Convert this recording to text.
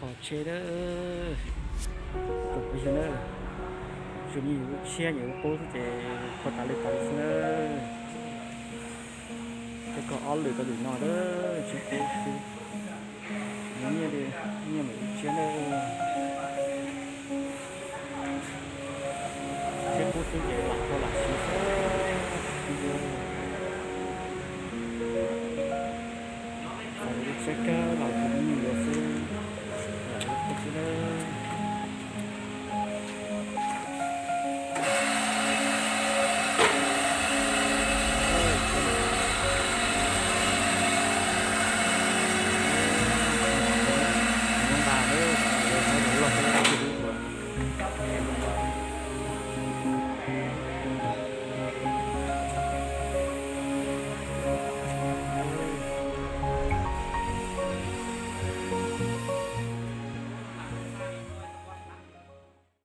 Tsheb na, tsoom phooj ywg na, zoo li yus lub tshiab yus lub qub xwb ces kho tas li tas li xwb na. Tej ko ob lwm ko lwm no na, tsis qub xwb. Nyiaj li, nyiaj mas lub tshiab na. Tshiab qub xwb ces lam kho lam siv xwb. Xav lub tshiab kawg los